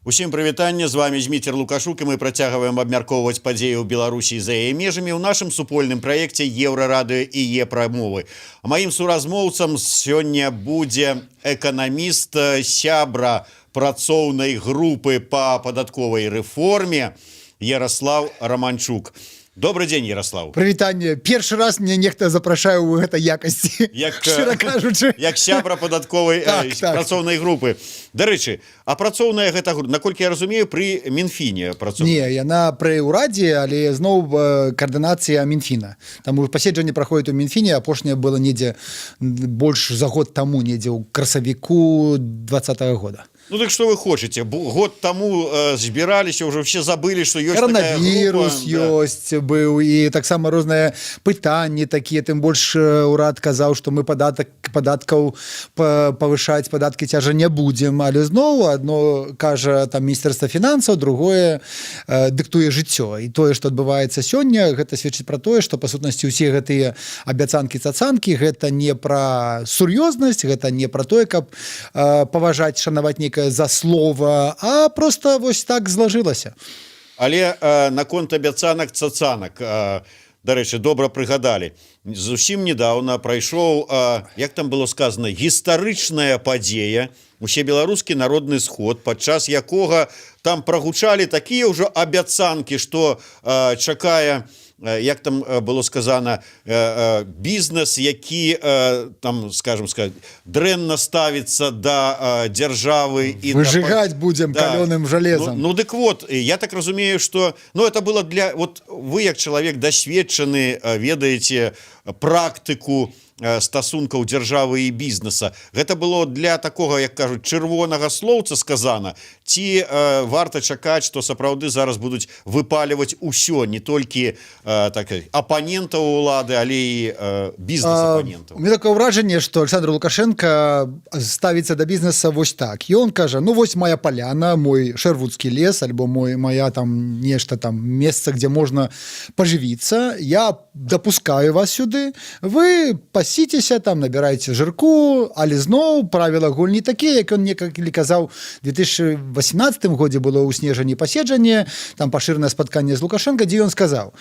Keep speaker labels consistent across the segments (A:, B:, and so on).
A: Усім прывітанне, з вами Зміцер Лукашук, і мы працягваем абмяркоўваць падзеі ў Беларусі за яе межамі ў нашым супольным праекце Еўрарадыё і Е-прамовы. Маім суразмоўцам сёння будзе эканаміст, сябра працоўнай групы па падатковай рэформе Ярослав Романчук. Добрый день, Ярослав.
B: Прывітанне. Першы раз мне нехта запрашае ў гэтай якасці,
A: як
B: шчыра кажучы.
A: Як сябра падатковай працоўнай групы. Дарэчы, а працоўная гэта гру, наколькі я разумею, пры Мінфіне працу
B: Не, яна пры ўрадзе, але зноў каардынацыя Мінфіна. Там паседжанне праходзіць у Мінфіне. Апошняе было недзе больш за год таму, недзе ў красавіку 20-го года.
A: Ну так что вы хочете? Год тому збіраліся, уже все забыли, что ёсць такая
B: Коронавірус
A: група, да.
B: ёсць быў, і таксама розныя пытанні такія. Тым больш урад казаў, што мы падаткаў павышаць падаткі цяжа не будзем, але зноў адно кажа там Міністэрства фінансаў, другое дыктуе жыццё. І тое, што адбываецца сёння, гэта сведчыць пра тое, што па сутнасці ўсе гэтыя абяцанкі цацанкі гэта не пра сур'ёзнасць, гэта не пра тое, каб паважаць, шанаваць некае за слова, а просто вось так злажылася.
A: Але наконт абяцанак цацанак, дарэчы, добра прыгадалі, зусім недавно прайшоў, як там было сказано, гістарычная падзея, усебеларускі народны сход, падчас якога там прагучалі такія ўжо абяцанкі, что чакае, як там было сказано, бізнес, які там, скажем сказать, дрэнна ставіцца да дзяржавы і да
B: Выжигать будем калёным железом.
A: Ну, дык вот, я так разумею, что, ну, это было для, вот вы як чалавек дасведчаны, ведаеце практыку стасункаў дзяржавы і бізнеса. Гэта было для такога, як кажуць, чырвонага слоўца сказана ці варта чакаць, што сапраўды зараз будуць выпаліваць усё, не толькі так апанентаў улады, але і бізнес-апанентаў?
B: У меня такое ўражанне, что Александр Лукашенко ставіцца да бізнеса вось так. Ён кажа: «Ну вось моя паляна, мой Шэрвудскі лес альбо мой моя там нешта там, месца, где можна пажывіцца, я допускаю вас сюды, вы пасіцеся там, набирайте жирку, але зноў правіла гульні такія». Як ён некалі казаў, 2018 годзе было ў снежані паседжанне, там пашыранае спатканне з Лукашенко, дзе ён сказаў: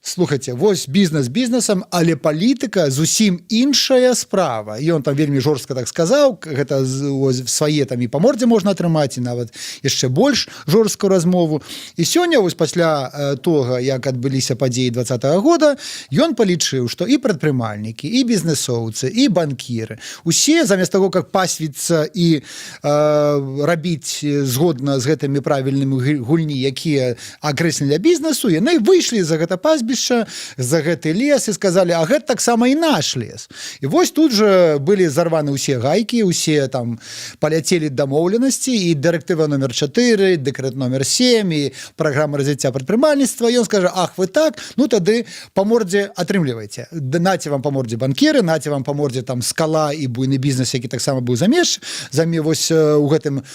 B: «Слухайте, вось бізнес бізнесам, але палітыка зусім іншая справа». І он там вельмі жорстка так сказаў, гэта ось, свае там і па мордзе можна атрымаць, і нават яшчэ больш жорсткую размову. І сёння вось пасля тога, як адбыліся падзеі 20-го года, ён палічыў, што і прадпрымальнікі, і бізнесоўцы, і банкіры, усе замест таго, как пасвіцца і рабіць згодна з гэтымі правільнымі гульні, якія акрэслены для бізнесу, яны выйшлі за гэта пасбішча, за гэты лес і сказалі: «А гэта таксама і наш лес». І вось тут же былі зарваны ўсе гайкі, усе там паляцелі дамоўленасці, і дырэктыва номер 4, дэкрэт номер 7, і праграма развіцця прадпрымальніцтва. Ён скажа: «Ах вы так, ну тады па мордзе атрымлівайце. Наце вам па мордзе, банкіры, наце вам па мордзе, там, Скала і буйны бізнес, які таксама быў замеш заме вось у гэтым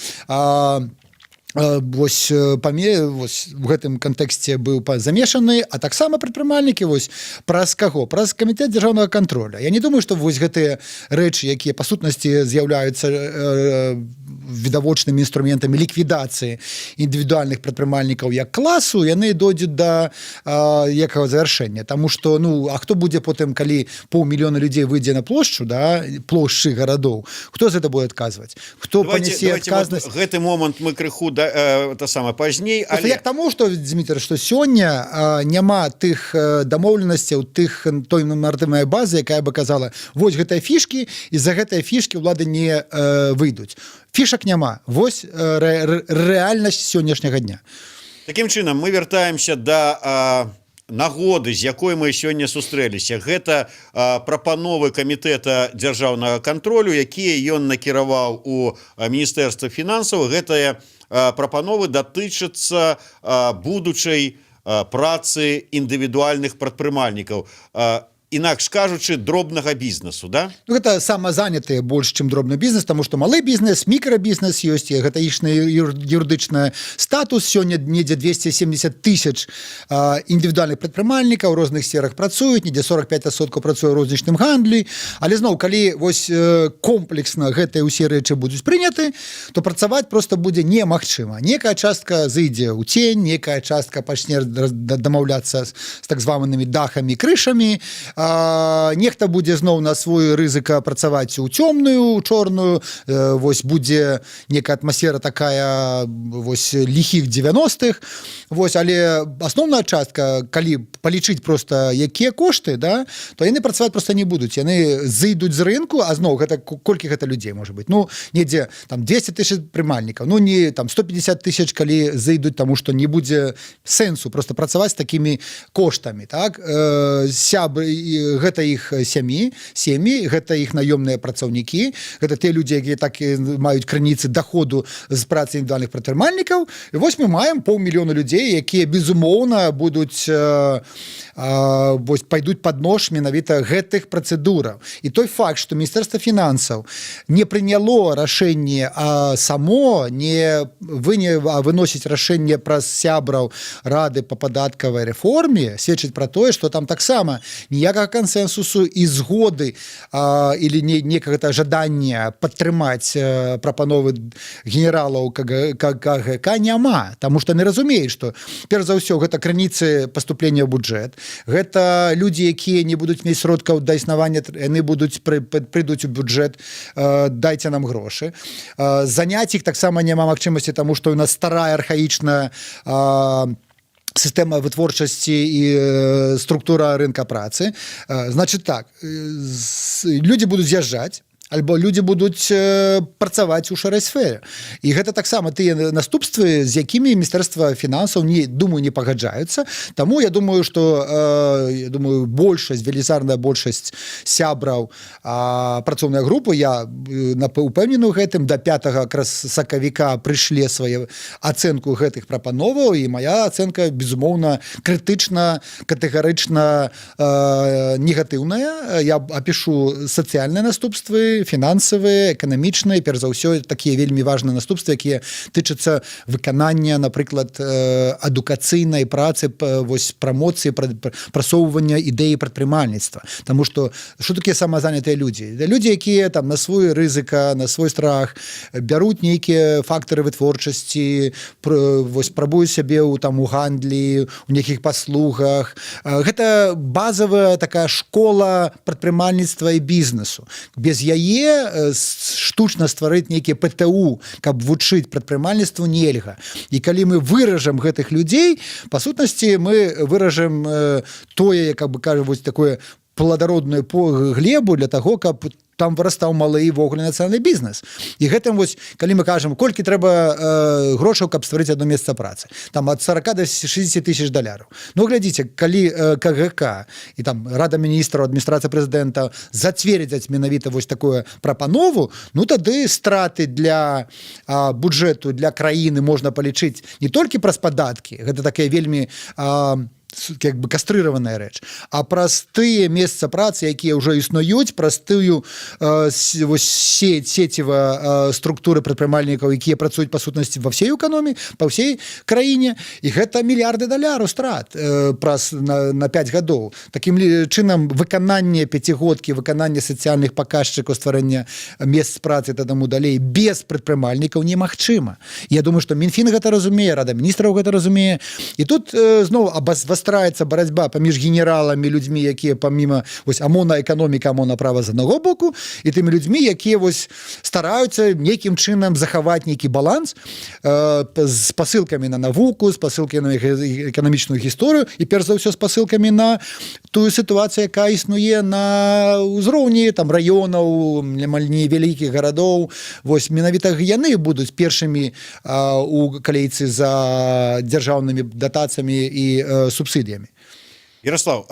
B: вось паме вось в гэтым кантэксце быў замешаны, а таксама прадпрымальнікі». Вось праз каго? Праз Камітэт дзяржаўнага кантроля. Я не думаю, што вось гэтыя рэчы, якія па сутнасці з'яўляюцца відавочнымі інструментамі ліквідацыі індывідуальных прадпрымальнікаў як класу, яны дойдуць да якага завяршэння. Таму что, ну, а хто будзе потым, калі паўмільёна людзей выйдзе на плошчу, да, плошчы гарадоў, хто за это будет адказваць, хто панясе
A: Давайте
B: адказнасць?
A: вот гэты момант мы крыху да, та сама пазней.
B: Але
A: але
B: як таму, что, Дмітр, что сёння няма тых дамоўленасцяў, тых той нарматыўнай базы, якая бы казала: вось гэтыя фішки, і за гэтыя фішки ўлады не выйдуць. Фішак няма. Вось рэальнасць сённяшняга дня.
A: Такім чынам, мы вяртаемся да нагоды, з якой мы сёння сустрэліся. Гэта прапановы Камітэта дзяржаўнага кантролю, якія ён накіраваў у Міністэрства фінансаў. Гэтыя прапановы датычацца будучай працы індывідуальных прадпрымальнікаў. Інакш кажучы, дробнага бізнесу, да?
B: Ну, гэта самазанятыя больш, чым дробны бізнес, таму што малы бізнес, мікрабізнес ёсць, і гэта іхны юрыдычны статус. Сёння недзе 270 тысяч індывідуальных прадпрымальнікаў розных сферах працуюць, недзе 45% працуе ў рознічным гандлі. Але зноў, калі вось комплексна гэтыя ўсе рэчы будуць прыняты, то працаваць просто будзе немагчыма. Некая частка зыйдзе ў цень, некая частка пачне дамаўляцца з так званымі дахамі, крышамі, нехта будзе зноў на свой рызыка працаваць у цёмную, чорную. Вось будзе некая атмасфера такая вось ліхіх 90-х. Вось, але асноўная частка, калі палічыць просто, якія кошты, да, то яны працаваць просто не будуць, яны зыйдуць з рынку. А зноў, гэта колькі гэта людзей можа быть? Ну, недзе там 200 тысяч прымальнікаў, ну, не там 150 тысяч, калі зыйдуць, таму што не будзе сэнсу просто працаваць з такімі коштамі. Так, сябры, гэта іх сем'і, гэта іх наёмныя працаўнікі, гэта те людзі, якія так і маюць крыніцы доходу з працы індывідуальных прадпрымальнікаў. І вось мы маем паўмільёна людзей, якія безумоўна будуць вось пайдуць под нож менавіта гэтых працэдураў. І той факт, што Міністэрства фінансаў не прыняло рашэнне, а само не вы не выносіць рашэнне праз сябраў рады по падаткавай рэформе, сведчыць пра тое, што там таксама ніякага кансенсусу і згоды или не некага жадання падтрымаць прапановы генералаў КГК няма. Таму што не разумеюць, што перш за ўсё гэта крыніцы паступлення ў бюджэт, гэта людзі, якія не будуць мець сродкаў да існавання, яны будуць прыйдуць у бюджэт: «Дайце нам грошы». Заняць іх таксама няма магчымасці, таму што у нас старая, архаічная сістэма вытворчасці і структура рынка працы. Значит так, людзі будуць з'язджаць альбо людзі будуць працаваць у шэрай сферы. І гэта таксама тыя наступствы, з якімі Міністэрства фінансаў, не думаю, не пагаджаюцца. Таму я думаю, што я думаю, большасць, велізарная большасць сябраў працоўная група, я упэўнены ў гэтым, до 5 красакавіка прыйшлі свае ацэнку гэтых прапановаў. І моя ацэнка, безумоўна, крытычна, катэгарычна негатыўная. Я апішу сацыяльныя наступствы, фінансавыя, эканамічныя, перш за ўсё такія вельмі важныя наступствы, якія тычацца выканання, напрыклад, адукацыйнай працы, вось прамоцыі, прасоўвання ідэі прадпрымальніцтва. Таму што что такія самазанятыя людзі? Людзі, якія там на свой рызыка, на свой страх бяруць нейкія фактары вытворчасці, вось прабуюць сябе ў там у гандлі, у нейкіх паслугах. Гэта базовая такая школа прадпрымальніцтва і бізнесу. Без яе штучна стварыць нейкія ПТУ, каб вучыць прадпрымальніцтву, нельга. І калі мы выражам гэтых людзей, па сутнасці мы выражам тое, как бы кажа, вось такое плодародную по глебу для того, каб там вырастаў малы і ўвогуле нацыянальны бізнес. І гэтым вось, калі мы кажам, колькі трэба грошаў, каб стварыць одно месца працы, там ад 40 до 60 тысяч даляраў. Ну, глядзіце, калі КГК і там Рада міністраў, адміністрацыя прэзідэнта зацвердзяць менавіта вось такую прапанову, ну, тады страты для бюджэту, для краіны можна палічыць не толькі праз падаткі, гэта такая вельмі как бы кастрыраваная рэч, а праз тыя месца працы, якія ўжо існуюць, праз тую вось сеть, сеціва структуры прадпрымальнікаў, якія працуюць, па сутнасці, ва всей эканомі, па ўсей краіне. І гэта мільярды даляраў страт праз на 5 гадоў. Такім чынам, выкананне пяцігодкі, выкананне сацыяльных паказчыкаў стварэння месц працы, таму далей, без прадпрымальнікаў немагчыма. Я думаю, што Мінфін гэта разумее, Рада міністраў гэта разумее. І тут зноў абвастраецца барацьба паміж генераламі, людзьмі, якія помимо вось АМОНа эканоміка, АМОНа права з аднаго боку, і тымі людзьмі, якія вось стараюцца нейкім чынам захаваць нейкі баланс з пасылкамі на навуку, з пасылкі на эканамічную гісторыю і, перш за ўсё, з пасылкамі на тую сітуацыю, якая існуе на ўзроўні там раёнаў, амаль невялікіх гарадоў. Вось менавіта яны будуць першымі у калейцы за дзяржаўнымі датацыямі і субсідыямі.
A: Ярослав,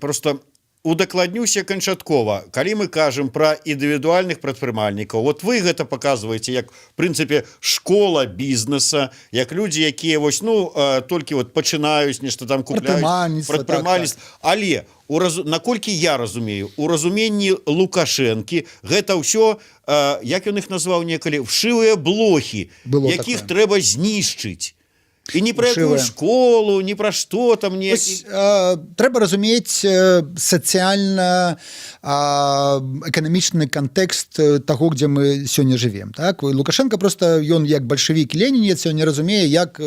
A: просто Удакладнюся канчаткова: калі мы кажам про індывідуальных прадпрымальнікаў, вот вы гэта показываете як, в прынцыпе, школа бізнеса, як людзі, якія вось, ну, толькі вот пачынаюць нешта там купляюць.
B: Прадпрымальніцтва, так.
A: Прадпрымальніцтва. Але наколькі я разумею, у разуменні Лукашэнкі гэта ўсё, як ён іх назваў некалі, вшивыя блохі,
B: Было
A: якіх
B: такое.
A: трэба знішчыць, і ні пра якую
B: Вшивыя.
A: школу, ні пра што там не.
B: Ось, трэба разумець сацыяльна эканамічны кантэкст таго, где мы сёння жывем. Так, Лукашенко просто, ён як бальшавік, ленінец, ён не разумее, як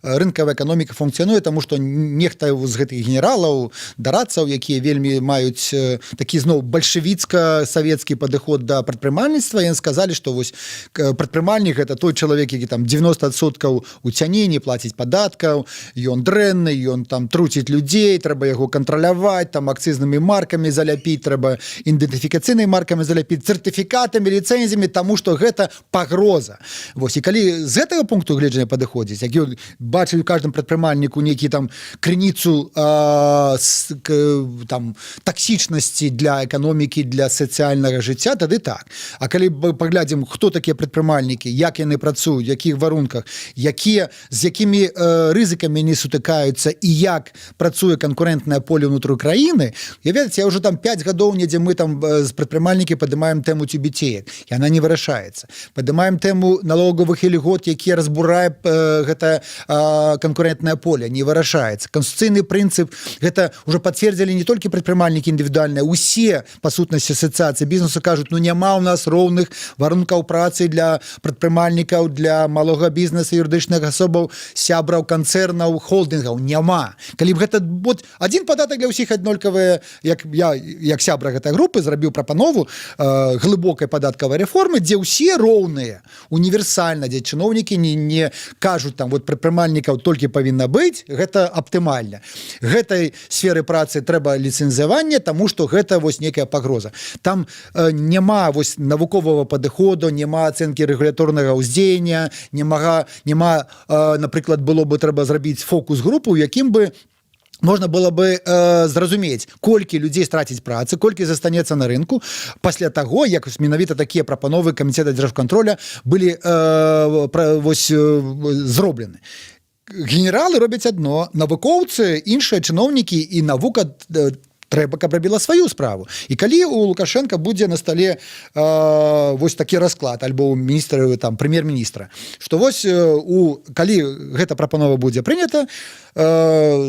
B: рынкавая эканоміка функцыянуе, тому что нехта з гэтых генералаў, дарадцаў, якія вельмі маюць такі зноў бальшавіцка-савецкі падыход да прадпрымальніцтва, яны сказалі, что вось прадпрымальнік — гэта той чалавек, які там 90% у цяні, не плаціць падаткаў, ён дрэнны, ён там труціць людзей, трэба яго кантраляваць, там акцызнымі маркамі заляпіць, трэба ідэнтыфікацыйнымі маркамі заляпіць, сертыфікатамі, ліцэнзіямі, таму что гэта пагроза. Вось, і калі з гэтага пункту гледжання падыходзіць, як ён бачыць у каждым прадпрымальніку нейкі там крыніцу там таксічнасці для эканомікі, для сацыяльнага жыцця, тады так. А калі паглядзім, хто такія прадпрымальнікі, як яны працуюць, якіх варунках, якія з якімі рызыкамі не сутыкаюцца і як працуе канкурэнтнае поле ўнутры краіны. Я, ведаеце, я уже там 5 гадоў недзе, мы там з прадпрымальнікі падымаем тэму тюбяцеек, яна не вырашаецца. Падымаем тэму налоговых льгот, якія разбурае гэта канкурэнтнае поле, не вырашаецца. Канстытуцыйны прынцып, гэта уже пацвердзілі не толькі прадпрымальнікі індывідуальныя, усе па сутнасці асацыяцыі бізнесу кажуць: ну няма у нас роўных варункаў працы для прадпрымальнікаў, для малога бізнеса, юрыдычных асобаў, сябраў канцэрнаў, холдынгаў, няма. Калі б гэта вот один падатак для ўсіх аднолькавыя, як я, як сябра гэтай групы, зрабіў прапанову глыбокай падаткавай рэформы, дзе ўсе роўныя, універсальна, дзе чыноўнікі не кажуць там: вот прадпрымальнікаў толькі павінна быць, гэта аптымальна, гэтай сферы працы трэба ліцэнзаванне, таму что гэта вось некая пагроза. Там няма вось навуковага падыходу, няма ацэнкі рэгуляторнага ўздзеяння, няма. Напрыклад, было бы трэба зрабіць фокус групу, у якім бы можна было бы зразумець, колькі людзей страціць працы, колькі застанецца на рынку пасля таго, як менавіта такія прапановы Камітэта дзяржкантроля былі вось зроблены. Генералы робяць одно, навукоўцы іншыя, чыноўнікі і навука трэба, каб рабіла сваю справу. І калі у Лукашенко будзе на стале вось такі расклад, альбо у міністра там, прэм'ер-міністра, что вось у калі гэта прапанова будзе прынята,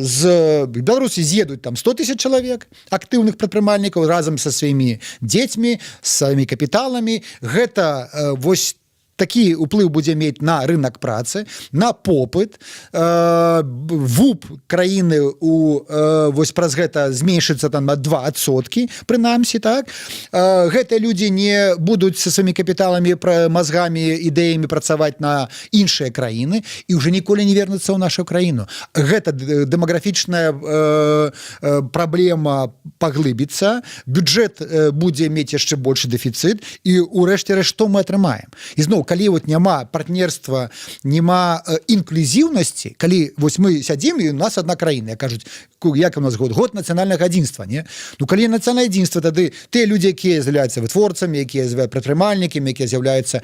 B: з Беларусі з'едуць там 100 тысяч чалавек, актыўных прадпрымальнікаў, разам са сваімі дзецьмі, сваімі капіталамі, гэта вось такі уплыў будзе мець на рынок працы, на попыт, ВУП краіны у вось праз гэта зменшыцца там на 2% прынамсі. Так, гэтыя людзі не будуць са сваімі капіталамі, пра мазгамі, ідэямі працаваць на іншыя краіны і уже ніколі не вернуцца ў нашу краіну. Гэта дэмаграфічная праблема паглыбіцца, бюджэт будзе мець яшчэ большы дэфіцыт, і урэшце рэшт што мы атрымаем? Ізноў, калі вот няма партнерства, няма інклюзіўнасці, калі вось мы сядзім і у нас одна краіна, кажуць, як у нас год нацыянальнага адзінства, не? Ну, калі нацыянальнае адзінства, тады тыя людзі, якія з'яўляюцца вытворцамі, якія з'яўляюцца прадпрымальнікамі, якія з'яўляюцца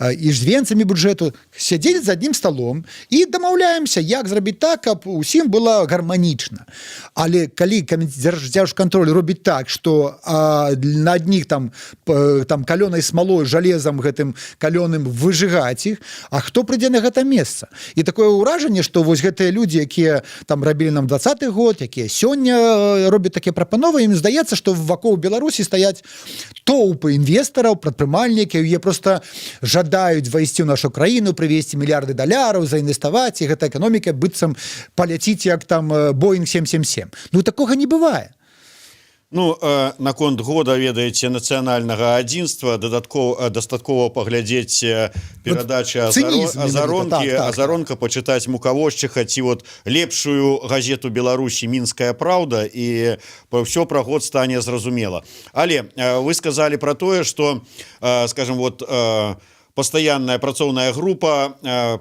B: іждзвенцамі бюджэту, сядзелі за аднім сталом і дамаўляемся, як зрабіць так, каб усім было гарманічна. Але калі дзяржкантроль робіць так, что на адних там там калёнай смалой, жалезам гэтым калёным выжыгаць іх, а хто прыйдзе на гэта месца? І такое ўражанне, что вось гэтыя людзі, якія там рабілі нам 20-ы год, якія сёння робяць такія прапановы, ім здаецца, что вакол Беларусі стаяць тоўпы інвестараў, прадпрымальнікаў, якія просто жадаюць вайсці ў нашу краіну, прывесці мільярды даляраў, заінвеставаць, і гэта эканоміка быццам паляціць, як там Боинг 777. Ну, такога не бывае.
A: Ну, наконт года, ведаеце, нацыянальнага адзінства дадаткова дастаткова паглядзець перадачы
B: Цынізм менавіта,
A: Азаронкі,
B: так.
A: Азаронка, пачытаць Мукавозчыха ці вот лепшую газету Беларусі «Мінская праўда», і ўсё пра год стане зразумела. Але вы сказалі про тое, что, скажем, вот пастаянная працоўная група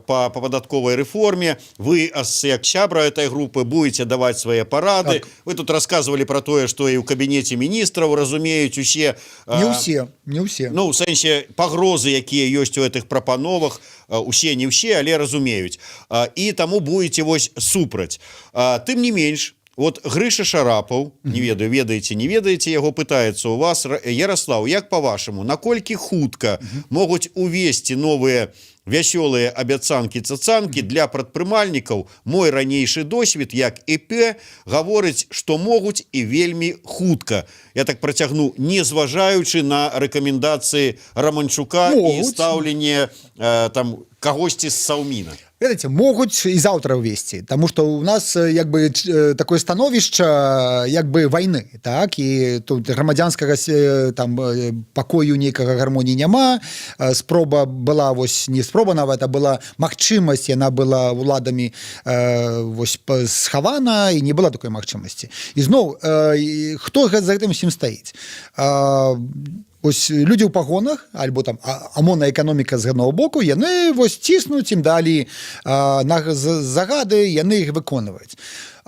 A: по падатковай рэформе. Вы, як сябра этой групы, будете даваць свае парады. Вы тут рассказывали про тое, что і ў кабінеце міністраў разумеюць усе.
B: Не ўсе, не ўсе.
A: Ну, у сэнсе, пагрозы, якія ёсць у гэтых прапановах, усе, не ўсе, але разумеюць, і таму будете вось супраць. Тым не менш, вот Грыша Шарапаў, не ведаю, ведаеце, не ведаеце яго, пытаецца у вас: «Ярослав, як по-вашаму, наколькі хутка могуць увесці новыя вясёлыя абяцанкі цацанкі для прадпрымальнікаў? Мой ранейшы досвед як ІП гаворыць, што могуць, і вельмі хутка». Я так працягну: не зважаючы на рэкамендацыі Раманчука і
B: Могуць.
A: стаўленне там кагосьці з Саўміна.
B: Ведаеце, могуць і заўтра ўвесці, таму что у нас як бы такое становішча як бы вайны, так, і тут грамадзянскага там пакою, нейкага гармоніі няма. Спроба была, вось, не спроба нават, а была магчымасць, яна была уладамі вось схавана, і не была такой магчымасці. Ізноў хто за гэтым усім стаіць? Ось людзі ў пагонах альбо там АМОНа, эканоміка. З аднаго боку, яны вось ціснуць, ім далі на загады, яны іх выконваюць.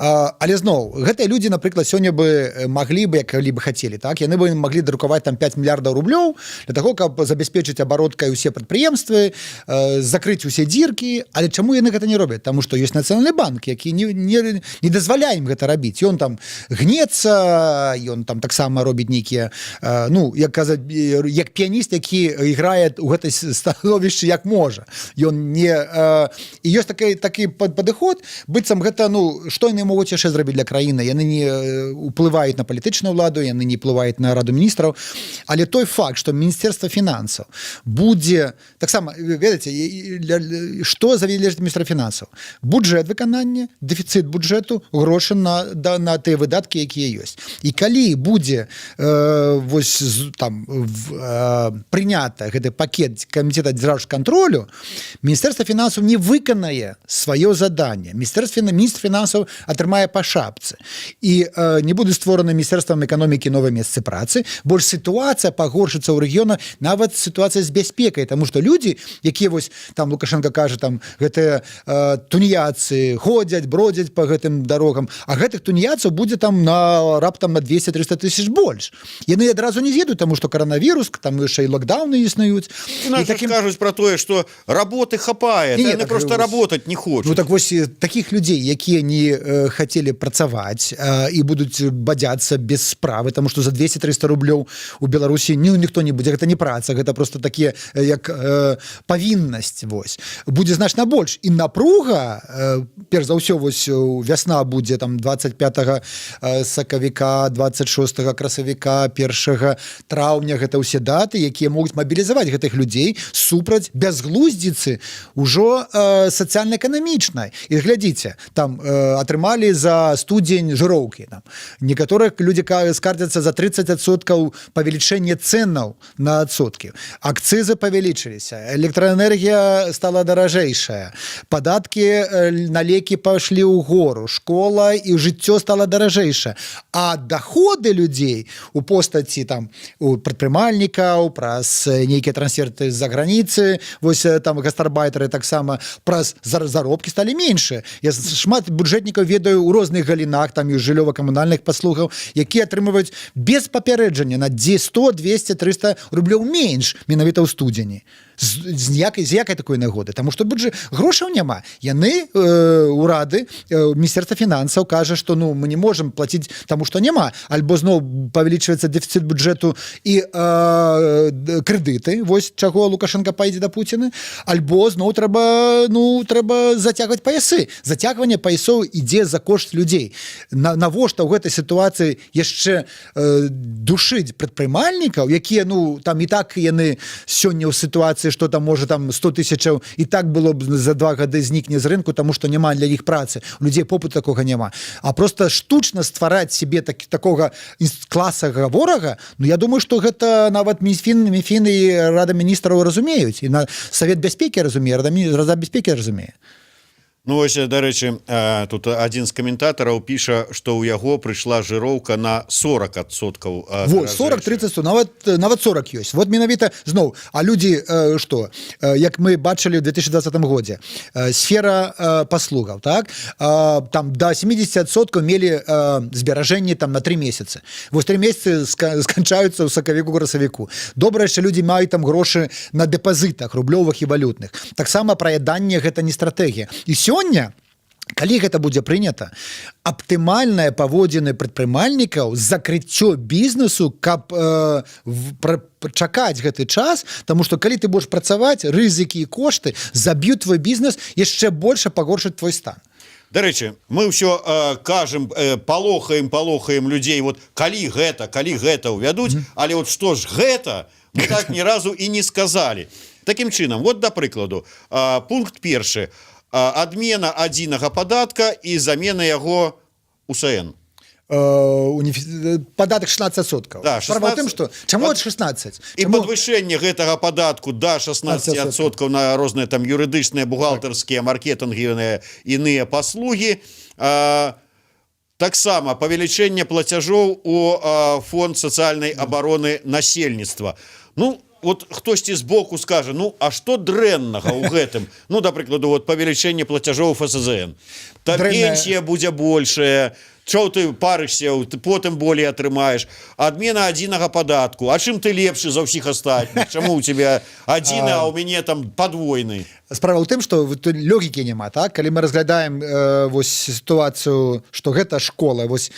B: Але зноў, гэтыя людзі, напрыклад, сёння бы маглі бы, як калі бы хацелі, так, яны бы маглі друкаваць там 5 мільярдаў рублёў для того, каб забяспечыць абароткай усе прадпрыемствы, закрыць усе дзіркі. Але чаму яны гэта не робяць? Таму што ёсць Нацыянальны банк, які не дазваляе ім гэта рабіць. Ён там гнецца, ён там таксама робіць нейкія ну, як казаць, як піяніст, які іграе у гэтай становішчы як можа. Ён не і ёсць такі падыход, быццам гэта, ну, што яны могуць яшчэ зрабіць для краіны? Яны не уплываюць на палітычную ўладу, яны не ўплываюць на Раду міністраў. Але той факт, што Міністэрства фінансаў будзе таксама, ведаеце, што залежыць міністра фінансаў: бюджэт, выканання, дэфіцыт бюджэту, грошы на тыя выдаткі, якія ёсць. І калі будзе вось там прынята гэты пакет камітэта дзяржкантролю, Міністэрства фінансаў не выканае сваё заданне, міністр фінансаў атрымае па шапцы, і не будуць створаны Міністэрствам эканомікі новыя месцы працы, больш сітуацыя пагоршыцца ў рэгіёнах, нават сітуацыя з бяспекай, таму што людзі, якія вось там, Лукашенко кажа, там гэтыя тунеядцы ходзяць, бродзяць по гэтым дарогам, а гэтых тунеядцаў будзе там на раптам на 200-300 тысяч больш. Яны адразу не з'едуць, таму што каранавірус, там яшчэ і лакдауны існуюць.
A: І нас
B: І такім
A: кажуць про тое, что работы хапае,
B: Не, не,
A: яны
B: так,
A: просто работать не хочуць.
B: Ну так вось, таких людзей, якія не хацелі працаваць і будуць бадзяцца без справы, таму што за 200-300 рублёў у Беларусі ніхто не будзе, гэта не праца, гэта просто такія як павіннасць, вось, будзе значна больш. І напруга, перш за ўсё, вось вясна будзе там 25 сакавіка, 26 красавіка, 1 траўня, гэта ўсе даты, якія могуць мабілізаваць гэтых людзей супраць бязглуздзіцы ўжо сацыяльна-эканамічнай. І глядзіце, там атрымалі за студзень жыроўкі, там некаторых людзі скардзяцца за 30% павелічэнне цэнаў на адсоткі, акцызы павялічыліся, электраэнергія стала даражэйшая, падаткі на лекі пайшлі ў гору, школа і жыццё стала даражэйша, а доходы людзей у постаці там у прадпрымальнікаў праз нейкія трансферты з-за граніцы, вось там гастарбайтары, таксама праз заробкі сталі меншы. Я шмат бюджэтнікаў ведаю у розных галінах там і жыллёва-камунальных паслугаў, якія атрымліваюць без папярэджання на дзе 100, 200, 300 рублёў менш менавіта ў студзені. З якай такой нагоды? Таму што бюджэт, грошаў няма. Яны урады, Міністэрства фінансаў кажа, што, ну, мы не можем платіць, таму што няма. Альбо зноў павялічваецца дэфіцыт бюджэту і крэдыты, вось чаго Лукашенко пайдзе да Пуціна, альбо зноў трэба, ну, трэба зацягваць паясы. Зацягванне паясоў ідзе за кошт людзей. Навошта ў гэтай сітуацыі яшчэ душыць прадпрымальнікаў, якія, ну, там і так яны сёння ў сітуацыі, што там, можа, там 100 тысячаў і так было б за 2 гады знікне з рынку, таму што няма для іх працы, у людзей попыту такога няма. А просто штучна ствараць себе такога класавага ворага, ну, я думаю, што гэта нават Мінфін і Рада міністраў разумеюць, і на Савет бяспекі разумее, Рада бяспекі разумее.
A: Ну вось, дарэчы, тут адзін з каментатараў піша, што ў яго прыйшла жыроўка на 40%.
B: Вот, 40, 30, нават 40 ёсць. Вот менавіта зноў, а людзі што, як мы бачылі ў 2020 годзе, сфера паслугаў, так, там до 70% мелі зберажэнні там на 3 месяцы. Вось 3 месяцы сканчаюцца ў сакавіку, красавіку. Добра яшчэ, людзі маюць там грошы на дэпазытах рублёвых і валютных. Таксама праяданне — гэта не стратэгія. І сёння, калі гэта будзе прынята, аптымальнае паводзіны прадпрымальнікаў — закрыццё бізнесу, каб чакаць гэты час, таму што калі ты будешь працаваць, рызыкі і кошты заб'ют твой бізнес, яшчэ больше пагоршаць твой стан.
A: Дарэчы, мы ўсё кажам, палохаем людзей, вот калі гэта ўвядуць, але вот што ж гэта, мы так ні разу і не сказалі. Такім чынам, вот, да прыкладу, пункт першы: адмена адзінага падатка і замена яго УСН.
B: Падатак 16%.
A: Да,
B: Справа ў тым,
A: 16.
B: что чаму ад 16?
A: І
B: Чаму?
A: падвышэнне гэтага падатку да 16% на розныя там юрыдычныя, бухгалтарскія, маркетынгавыя, іныя паслугі, таксама павелічэнне плацяжоў у фонд сацыяльнай абароны насельніцтва. Ну вот хтосьці збоку скажа: «Ну а што дрэннага ў гэтым?» Ну, да прыкладу, вот павелічэнне плацяжоў ФСЗН, та пенсія будзе большая. Чо ты парышся, ты потым болей атрымаеш. Адмена адзінага падатку: А чым ты лепшы за ўсіх астатніх? Чаму у тебя адзіны, а у мяне там падвойны?
B: Справа ў тым, што тут логікі няма. Так, калі мы разглядаем вось сітуацыю, што гэта школа, вось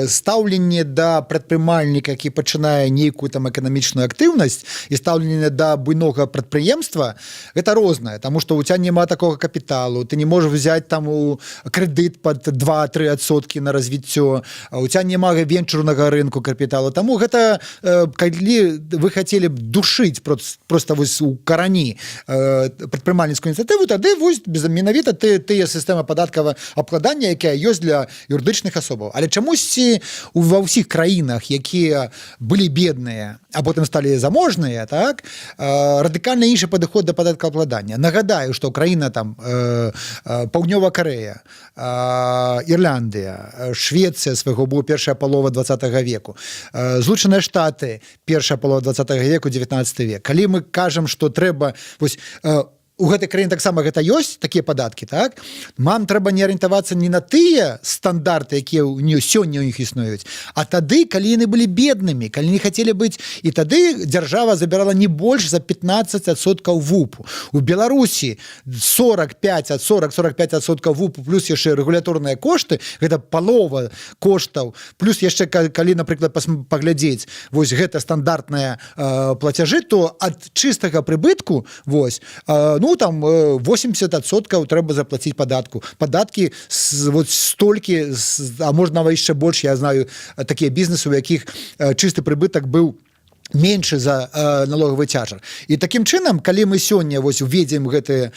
B: стаўленне да прадпрымальніка, які пачынае нейкую там эканамічную актыўнасць, і стаўленне да буйнога прадпрыемства — гэта рознае. Таму што у тебя няма такога капіталу, ты не можешь взять там у крэдыт под 2-3% на развіццё, а у тебя няма венчурнага рынку капіталу. Таму гэта калі вы хотели б душыць просто вось у карані прадпрымальніцкую ініцыятыву, тады вось без менавіта ты тыя сістэма падаткава абкладання, якая ёсць для юрыдычных асобаў. Але чамусьці ва ўсіх краінах, якія былі бедныя, а потым сталі заможныя, так, радыкальна іншы падыход да падаткаабкладання. Нагадаю, што краіна там Паўднёва Карэя, Ірландыя, Швецыя свайго быў першая палова 20 веку, Злучаныя Штаты — першая палова 20 веку, 19 век. Калі мы кажам, што трэба вось у гэтай краіне таксама гэта ёсць такія падаткі, так, нам трэба не арыентавацца не на тыя стандарты, якія ў не сёння ў іх існуюць, а тады, калі яны былі беднымі, калі не хацелі быць, і тады дзяржава забірала не больш за 15% ВУПу. У Беларусі 45 ад 40-45% ВУПу, плюс яшчэ рэгуляторныя кошты, гэта палова коштаў. Плюс яшчэ калі, напрыклад, паглядзець вось гэта стандартныя плацяжы, то ад чыстага прыбытку вось ну там 80% трэба заплаціць падатку. Падаткі вот столькі, а можна нават яшчэ больш. Я знаю такія бізнесы, у якіх чысты прыбытак быў меншы за налоговы цяжар. І такім чынам, калі мы сёння вось уведзем гэтыя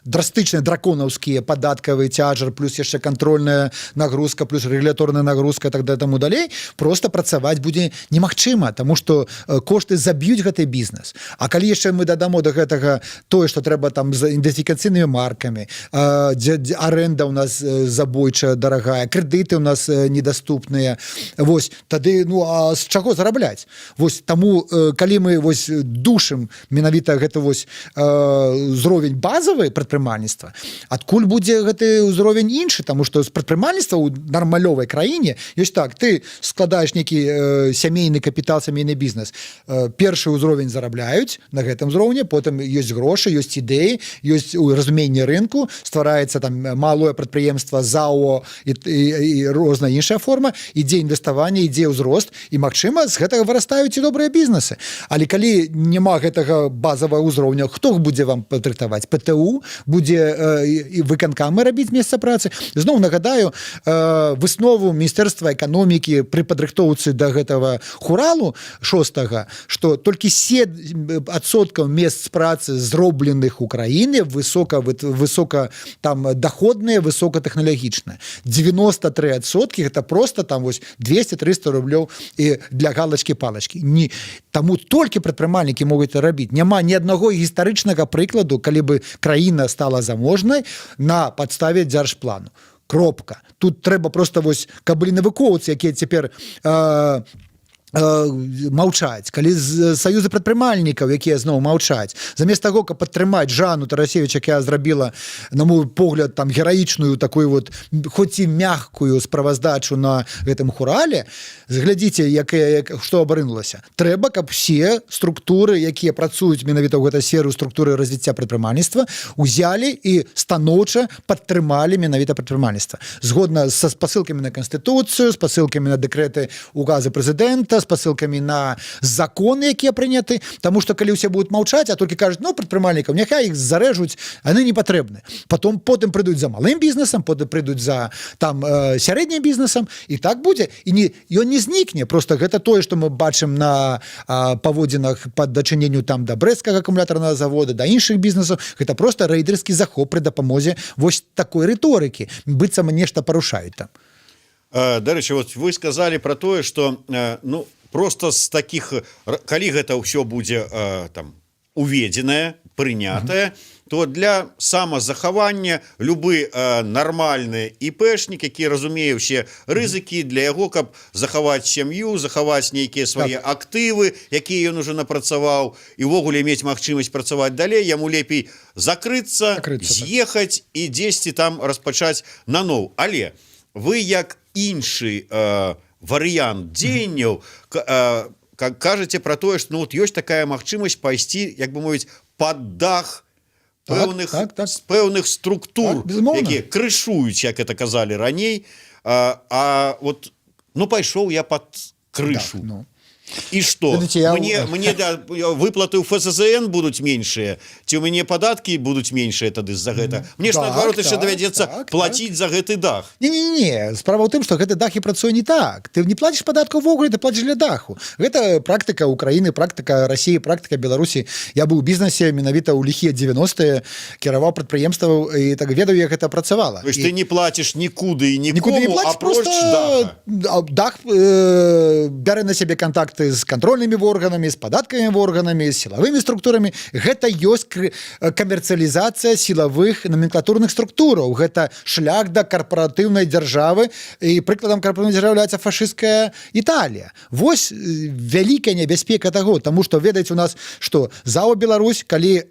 B: драстычныя драконаўскія падаткавы цяжар, плюс яшчэ кантрольная нагрузка, плюс рэгуляторная нагрузка, тогда таму далей просто працаваць будзе немагчыма, таму што кошты заб'юць гэты бізнес. А калі яшчэ мы дадамо до гэтага тое, што трэба там з ідэнтыфікацыйнымі маркамі, дзе аренда у нас забойчая дарагая, крэдыты у нас недаступныя, вось тады ну а з чаго зарабляць? Вось таму калі мы вось душым менавіта гэта вось узровень базавы прадпрымальніцтва, адкуль будзе гэты ўзровень іншы? Таму што з прадпрымальніцтва ў нармалёвай краіне ёсць так: ты складаеш нейкі сямейны капітал, сямейны бізнес, першы ўзровень зарабляюць на гэтым узроўні, потым ёсць грошы, ёсць ідэі, ёсць у разуменне рынку, ствараецца там малое прадпрыемства, ЗАО і розная іншая форма, ідзе інвеставанне, ідзе ўзрост, і магчыма, з гэтага вырастаюць і добрыя бізнесы. Але калі няма гэтага базавага ўзроўня, хто будзе вам падрыхтаваць? ПТУ будзе і выканкамы рабіць месца працы? Зноў нагадаю выснову Міністэрства эканомікі пры падрыхтоўцы да гэтага хуралу шостага, што толькі 7% месц працы, зробленых у краіне, высока там доходныя, высокатэхналагічныя. 93% — это просто там вось 200-300 рублёў і для галочки палочки. Не таму, толькі прадпрымальнікі могуць рабіць. Няма ні аднаго гістарычнага прыкладу, калі бы краіна стала заможнай на падставе дзяржплану. Кропка. Тут трэба просто вось, каб былі навукоўцы, якія цяпер маўчаць, калі з саюзы прадпрымальнікаў, якія зноў маўчаць, замест таго, каб падтрымаць Жанну Тарасевич, якая зрабіла, на мой погляд, там гераічную такую вот, хоць і мягкую справаздачу на гэтым хурале, зглядзіце, як што абарынулася. Трэба, каб все структуры, якія працуюць менавіта ў гэтай сферу, структуры развіцця прадпрымальніцтва, узялі і станоўча падтрымалі менавіта прадпрымальніцтва згодна са спасылкамі на канстытуцыю, спасылкамі на дэкрэты, указы прэзідэнта, спасылкамі на законы, якія прыняты. Таму что калі ўсе будуць маўчаць, а толькі кажуць: «Ну, прадпрымальнікаў няхай іх зарэжуць, яны не патрэбны», потом потым прыйдуць за малым бізнесам, потым прыйдуць за там сярэднім бізнесам, і так будзе, і не ён не знікне. Просто гэта тое, что мы бачым на паводзінах па дачыненню там да Брэсцкага акумулятарнага завода, да іншых бізнесаў. Гэта просто рэйдерскі захоп пры дапамозе вось такой рыторыкі, быццам нешта парушаюць там.
A: Дарэчы, вот вы сказали про тое, что ну, просто з таких, калі гэта ўсё будзе там уведзеная, прынятая, то для самазахавання любы нармальны іпэшнік, які разумее ўсе рызыкі, для яго, каб захаваць сям'ю, захаваць нейкія свае актывы, якія ён уже напрацаваў, і увогуле мець магчымасць працаваць далей, яму лепей закрыцца,
B: Закрыцца, так.
A: з'ехаць і дзесьці там распачаць наноў. Але вы як іншы варыянт дзеянняў как кажаце про тое, что, ну, вот ёсць такая магчымасць пайсці, як бы мовіць, под дах пэўных з пэўных структур,
B: Так, безумоўна.
A: якія крышуюць, як это казалі раней. А вот, ну, пайшоў я под крышу,
B: Так, ну.
A: і что?
B: Ведаеце,
A: Мне да, выплаты ў ФСЗН будуць меншыя, ці у мяне падаткі будуць меншыя тады з-за гэта? Мне ж наадварот яшчэ давядзецца плаціць за гэты дах.
B: Не, не, не, справа ў тым, што гэты дах і працуе не так. Ты не платишь падатку ўвогуле, ты платишь для даху. Гэта практыка Украіны, практыка России, практыка Беларусі. Я быў у бізнесе менавіта ў ліхія 90-е, кіраваў прадпрыемстваў і так ведаю, як гэта працавала.
A: То есть ты не платишь нікуды і нікому,
B: Нікуды не платишь,
A: апроч
B: просто
A: даха.
B: А, дах бярэ на сябе кантакты з кантрольнымі органамі, з падаткавымі органамі, з сілавымі структурамі. Гэта ёсць камерцыялізацыя сілавых наменклатурных структураў. Гэта шлях да карпаратыўнай дзяржавы, і прыкладам карпаратыўнай дзяржавы является фашысцкая Італія. Вось вялікая небяспека таго, тому что, ведаеце, у нас что ЗАО «Беларусь», калі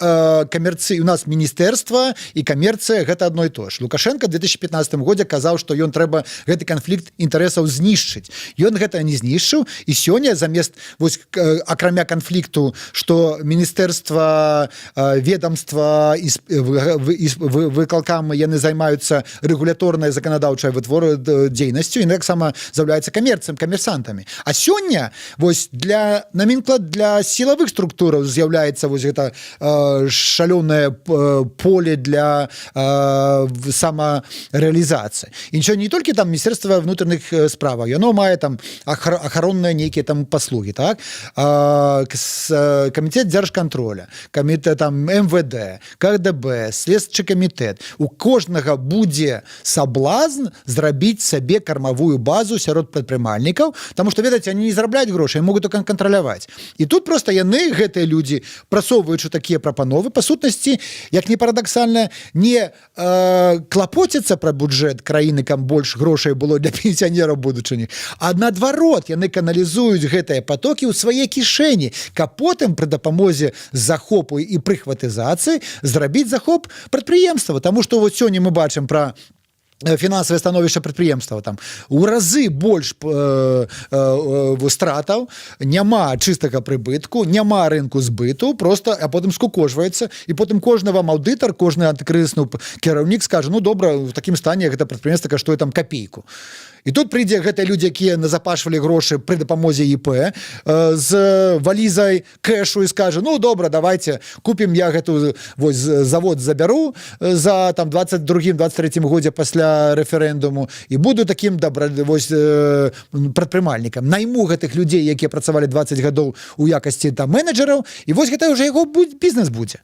B: камерцы, у нас міністэрства і камерцыя — гэта одно і то ж. Лукашенко 2015 годзе казаў, что ён трэба гэты канфлікт інтарэсаў знішчыць. Ён гэта не знішчыў, і сёння замест вось акрамя канфлікту, что міністэрства, ведомства і выкалкамы, яны займаюцца рэгуляторнай, заканадаўчай вытворы дзейнасцю і таксама з'яўляюцца камерцам, камерсантамі. А сёння вось для наменклад для сілавых структураў з'яўляецца вось гэта шалёнае поле для самарэалізацыі. І ничего, не толькі там міністэрства внутренних справаў, яно мае там ахаронныя нейкія там паслугі, так, камітэт дзяржкантроля, камітэт там МВД, КДБ, следчы камітэт, у кожнага будзе соблазн зрабіць сабе кармавую базу сярод прадпрымальнікаў, потому что, ведаеце, они не зарабляюць грошы, могуць только кантраляваць. І тут просто яны, гэтыя людзі, прасоўваючы такія прапановы, па сутнасці, як не парадаксальна, не клапоцяцца пра бюджэт краіны, каб больш грошай было для пенсіянераў будучыні, а наадварот, яны каналізуюць гэтыя потокі ў свае кішэні, каб потым пры дапамозе захопу і прыхватызацыі зрабіць захоп прадпрыемства. Тому что вот сёння мы бачым пра фінансавае становішча прадпрыемства: там у разы больш стратаў, няма чыстага прыбытку, няма рынку збыту просто, а потым скукожваецца, і потым кожны вам аўдытар, кожны антыкрызісны кіраўнік скажа: «Ну добра, в такім стане гэта прадпрыемства каштуе там копейку». І тут прыйдзе гэтыя людзі, якія назапашвалі грошы пры дапамозе ІП, з валізай кэшу і скажа: «Ну добра, давайте купім, я гэту вось завод забяру за там 22 23 годзе пасля рэферэндуму і буду таким добра вось прадпрымальнікам, найму гэтых людзей, якія працавалі 20 гадоў у якасці там менеджераў», і вось гэта уже яго бізнес будзе.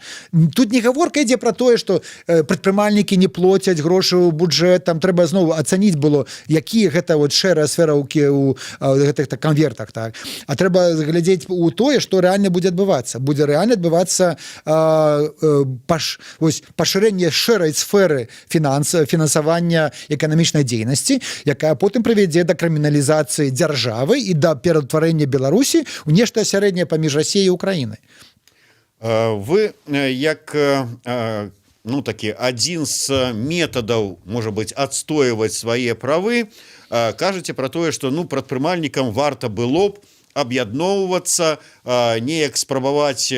B: Тут не гаворка ідзе про тое, что прадпрымальнікі не плоцяць грошы ў бюджэт. Там трэба зноў ацаніць было, якія гэта вот шэрая сфера у гэтых так конвертах, так, а трэба глядзець у тое, что рэальна будзе адбывацца. Будзе рэальна адбывацца вось пашырэнне шэрай сферы фінансавання эканамічнай дзейнасці, якая потым прывядзе да крыміналізацыі дзяржавы і да пераўтварэння Беларусі у нешта сярэдняе паміж Расіяй і Украінай.
A: Вы як ну, такі адзін з метадаў, можа быть, адстойваць свае правы, кажаце про тое, что, ну, прадпрымальнікам варта было б аб'ядноўвацца, неяк спрабаваць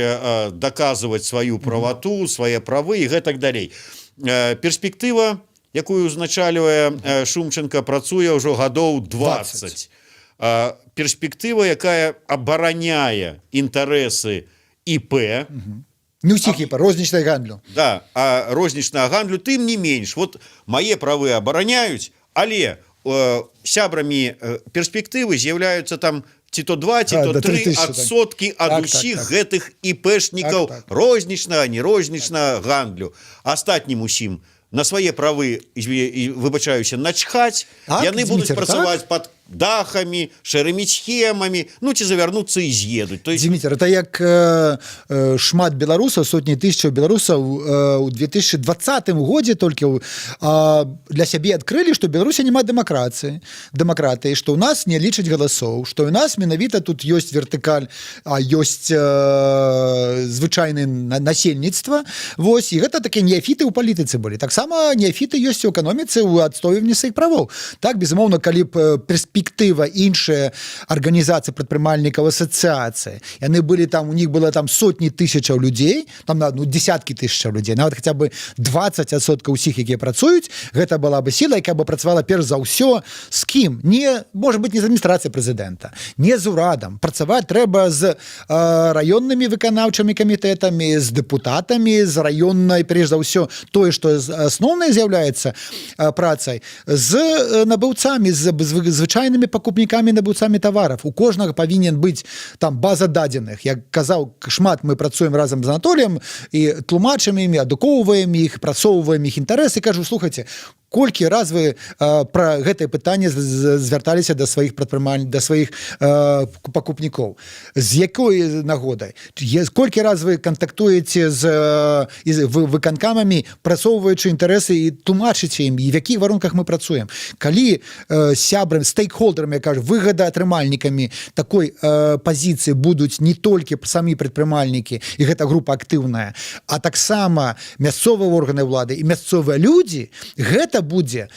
A: даказваць сваю правату, свае правы і гэтак далей. Перспектыва, якую узначальвае Шумчанка, працуе ўжо гадоў 20. Перспектыва, якая абараняе інтарэсы ІП.
B: Не ўсіх ІП, рознічнай гандлю.
A: Да, а рознічнага гандлю. Тым не менш, вот мае правы абараняюць, але сябрамі Перспектывы з'яўляюцца там ці то 2, ці то
B: да,
A: 3
B: 3000, так.
A: адсоткі ад усіх гэтых іпэшнікаў рознічнага, нерожнічнага гандлю. Астатнім усім на свае правы, выбачаюся, начхаць.
B: Так,
A: яны будуць
B: Зміцер,
A: працаваць под дахамі, шэрымі схемамі, ну ці завярнуцца і з'едуць, то есть.
B: Зміцер, это як шмат беларусаў, сотні тысячаў беларусаў у 2020 годзе толькі для сябе адкрылі, што Беларусі няма дэмакратыі, што ў нас не лічаць галасоў, што у нас менавіта тут ёсць вертыкаль, а ёсць звычайны насельніцтва. Вось, і гэта такія неафіты ў палітыцы былі. Таксама неафіты ёсць у эканоміцы, у адстойванні сваіх правоў. Так, безумоўна, калі б Перспектыва, іншыя арганізацыі прадпрымальнікаў, асацыяцыі, яны былі там, у них было там сотні тысячаў людзей, там на, ну, десяткі тысячаў людзей, нават хаця бы 20% усіх, якія працуюць, гэта была бы сіла, якая бы працавала перш за ўсё з кім не может быть, не з адміністрацыяй прэзідэнта, не з урадам. Працаваць трэба з раённымі выканаўчымі камітэтамі, з дэпутатамі, з раённай, перш за ўсё тое, што асноўнай з'яўляецца працай, з набыўцамі, з звычайнымі пакупнікамі, набыўцамі тавараў. У кожнага павінен быць там база дадзеных. Як казаў, шмат мы працуем разам з Анатоліем і тлумачым імі, адукоўваем іх, прасоўваем іх інтарэсы. Кажу: «Слухайте, колькі раз вы пра гэтае пытанне звярталіся да сваіх прадпрымаль да сваіх пакупнікоў, з якой нагодай, колькі раз вы кантактуеце з выканкамамі, прасоўваючы інтарэсы і тлумачыце ім, і в якіх варунках мы працуем?» Калі сябрам, стейкхолдерам, я кажу, выгадаатрымальнікамі такой пазіцыі будуць не толькі самі прадпрымальнікі і гэта група актыўная, а таксама мясцовыя органы ўлады і мясцовыя людзі, гэта будзе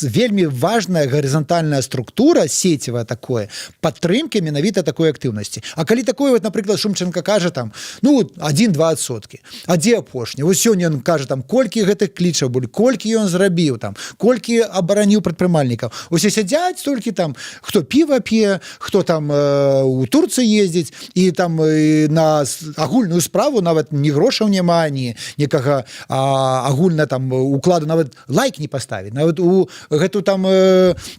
B: вельмі важная гарызантальная структура, сецева такое падтрымкі менавіта такой актыўнасці. А калі такое вот, напрыклад, Шумчанка кажа там, ну, 1-2%, а дзе апошні? Вось сёння ён кажа там, колькі гэтых клічаў былі, колькі ён зрабіў там, колькі абараніў прадпрымальнікаў. Усе сядзяць толькі там, хто піва п'е, хто там у Турцыі ездзіць, і там на агульную справу нават ні грошаў няма, ні некага агульна там укладу нават лайк не паставіць, нават у гэту там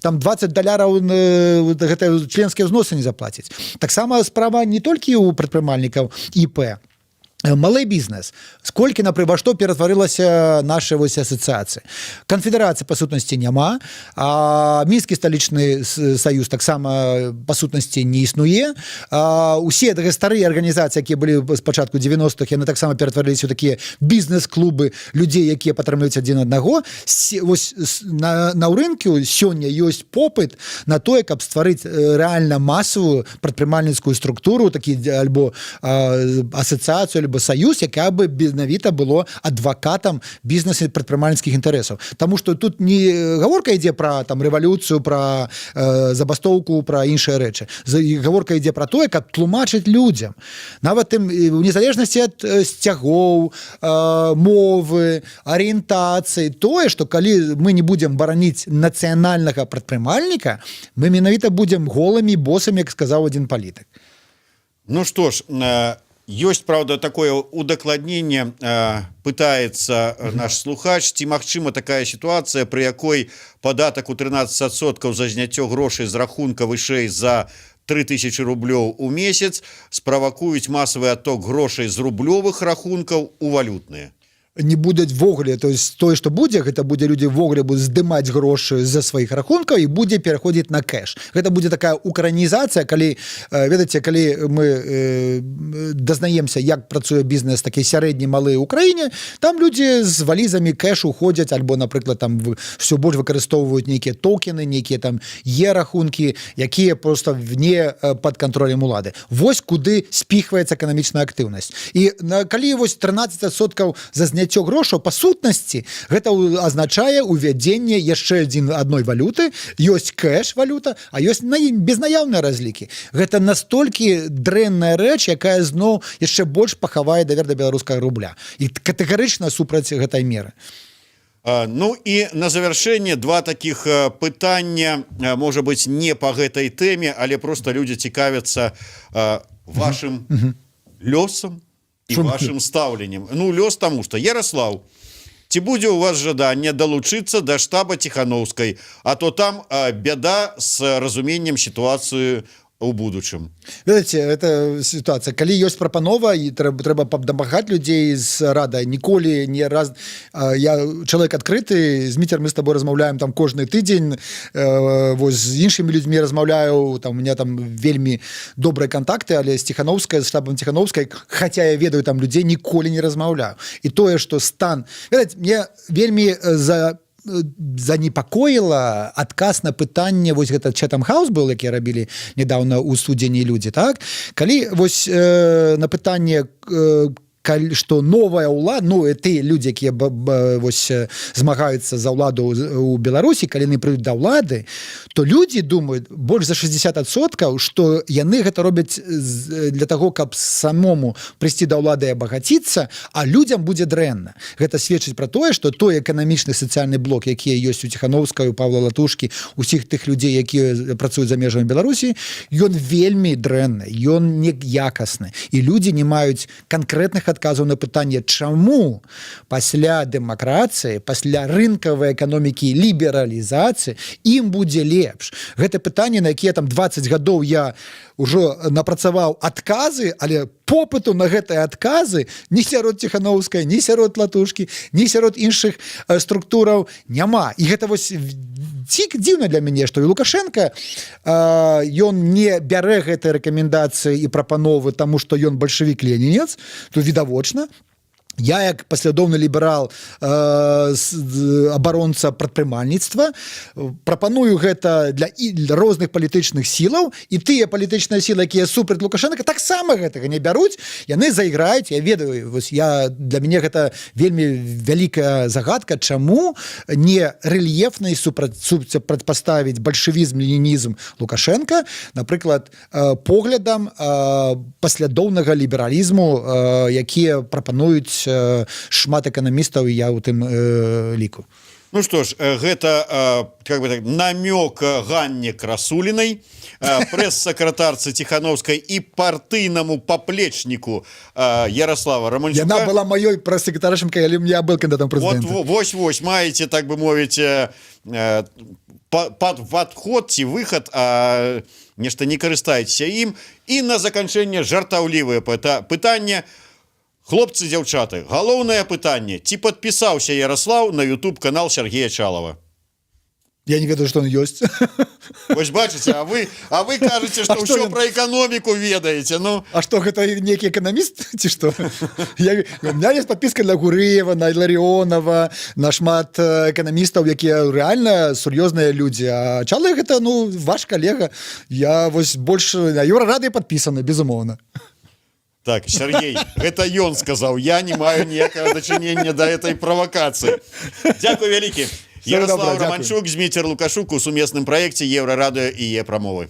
B: там 20 даляраў гэта членскія взносы не заплаціць. Таксама справа не толькі у прадпрымальнікаў ІП. Малы бізнес, сколькі, напры, во што ператварылася наша вось асацыяцыя? Канфедэрацыі па сутнасці няма, а Мінскі сталічны саюз таксама па сутнасці не існуе. Усе такія старыя арганізацыі, якія былі спачатку 90-х, яны таксама ператварыліся ў такія бізнес-клубы людзей, якія падтрымліваюць адзін аднаго. Вось на рынку сёння ёсць попыт на тое, каб стварыць рэальна масавую прадпрымальніцкую структуру, такі альбо асацыяцыю, альбо саюз, якая бы менавіта было адвакатам бізнеса, прадпрымальніцкіх інтарэсаў. Таму что тут не гаворка ідзе пра там рэвалюцыю, пра забастоўку, пра іншыя рэчы. Гаворка ідзе пра тое, каб тлумачыць людзям, нават тым, у незалежнасці ад сцягоў, мовы, арыентацыі, тое, што калі мы не будзем бараніць нацыянальнага прадпрымальніка, мы менавіта будзем голымі, босымі, як сказаў адзін палітык.
A: Ну что ж, ёсць, правда, такое удакладненне. Пытаецца наш слухач, ці магчыма такая сітуацыя, пры якой падатак у 13% за зняццё грошай з рахунка вышэй за 3000 рублёў у месяц справакуюць масавы адток грошай з рублёвых рахункаў у валютныя?
B: Не будуць увогуле. То есть тое, что будзе, гэта будзе, людзі увогуле будуць здымаць грошы з-за сваіх рахункаў і будзе пераходзіць на кэш. Гэта будзе такая украінізацыя. Калі ведаеце, калі мы дазнаемся, як працуе бізнес такі сярэдні, малы ў краіне, там людзі з валізамі кэшу ходзяць альбо, напрыклад, там все больш выкарыстоўваюць нейкія токены, нейкія там е-рахункі, якія просто вне под контролем улады. Вось куды спіхваецца эканамічная актыўнасць. І калі вось 13% за зняццё грошаў, па сутнасці гэта азначае увядзенне яшчэ адной валюты. Ёсць кэш валюта, а ёсць на безнаяўныя разлікі. Гэта настолькі дрэнная рэч, якая зноў яшчэ больш пахавае давер да беларускага рубля, і катэгарычна супраць гэтай меры.
A: Ну і на завяршэнне два таких пытання, можа быть, не по гэтай тэме, але просто люди цікавяцца вашим лёсам і вашим стаўленнем. Ну, лёс, тому что, Ярослав, ці будзе у вас жаданне далучыцца да штаба Ціханоўскай, а то там бяда с разуменнем сітуацыю у будучым?
B: Ведаеце, это ситуация, калі ёсць прапанова і трэба дапамагаць людзей з рада ніколі не раз. Я чалавек адкрыты. Зміцер, мы с тобой размаўляем там кожны тыдзень, вось, з іншымі людзьмі размаўляю, там у меня там вельмі добрыя кантакты, але з Ціханоўскай, з штабам Ціханоўскай, хаця я ведаю там людзей, ніколі не размаўляю. І тое, что стан, ведаць, мне вельмі занепакоіла адказ на пытанне, вось гэта Chatham House был, які рабілі недавно у студзені людзі, так, калі вось на пытанне, что новая ўлада, ну, ты людзі, якія вось змагаюцца за ўладу у Беларусі, калі яны прыйдуць да ўлады, то людзі думаюць, больш за 60%, что яны гэта робяць для того, каб самому прыйсці да ўлады і абагаціцца, а людзям будзе дрэнна. Гэта сведчыць про тое, что той эканамічны, сацыяльны блок, якія ёсць у Ціханоўскай, у Павла Латушкі, усіх тых людзей, якія працуюць за межамі Беларусі, ён вельмі дрэнны, ён не якасны, і людзі не маюць канкрэтных адказаў на пытанне, чаму пасля дэмакрацыі, пасля рынкавай эканомікі, лібералізацыі ім будзе лепш. Гэта пытанне, на якія там 20 гадоў я ўжо напрацаваў адказы, але попыту на гэтыя адказы ні сярод Ціханоўскай, ні сярод Латушкі, ні сярод іншых структураў няма. І гэта вось дзіўна для мяне, што і Лукашенко, ён не бярэ гэтыя рэкамендацыі і прапановы, таму што ён бальшавік ленінец, то відавочна. Я як паслядоўны ліберал, абаронца прадпрымальніцтва, прапаную гэта для і для розных палітычных сілаў, і тыя палітычныя сілы, якія супраць Лукашенко, таксама гэтага не бяруць, яны зайграюць. Я ведаю, вось я, для мяне гэта вельмі вялікая загадка, чаму не рэльефнай супрацьпаставіць бальшавізм, ленінізм Лукашенко, напрыклад, поглядам паслядоўнага лібералізму, якія прапануюць шмат эканамістаў, і я ў тым ліку.
A: Ну что ж, гэта как бы так, намёк Ганне Красулінай, прэс-сакратарцы Ціханоўскай, і партыйнаму паплечніку Ярослава Раманчука.
B: Яна была маёй прэс-сакратаршам, калі я был кандидатом
A: Вот,
B: прэзідэнта.
A: Вось маеце, так бы мовіць, падход ці выхад, а нешта не карыстаецеся ім. І на заканчэнне жартаўлівае пытанне. Хлопцы, дзяўчаты, галоўнае пытанне: ці падпісаўся Ярослав на YouTube канал Сергея Чалова?
B: Я не ведаю, что он ёсць.
A: Вось бачыце, а вы кажаце, что
B: А што
A: ўсё
B: ён?
A: пра эканоміку ведаеце. Ну.
B: А что, гэта некі эканаміст ці што? У меня есть подписка для Гурыева, на Іларыонова, на шмат эканамістаў, якія рэальна сур'ёзныя людзі. А Чалы, гэта, ну, ваш калега. Я вось больш на Еўрарадыё подпісаны, безумоўна.
A: Так, Сергей, гэта ён сказаў, я не маю ніякага дачынення да этой правакацыі. Дзякуй вялікі.
B: Всего
A: Ярослав
B: добра, дзякуй.
A: Романчук, Зміцер Лукашук у сумесным праекце Еўрарадыё і Е-прамовы.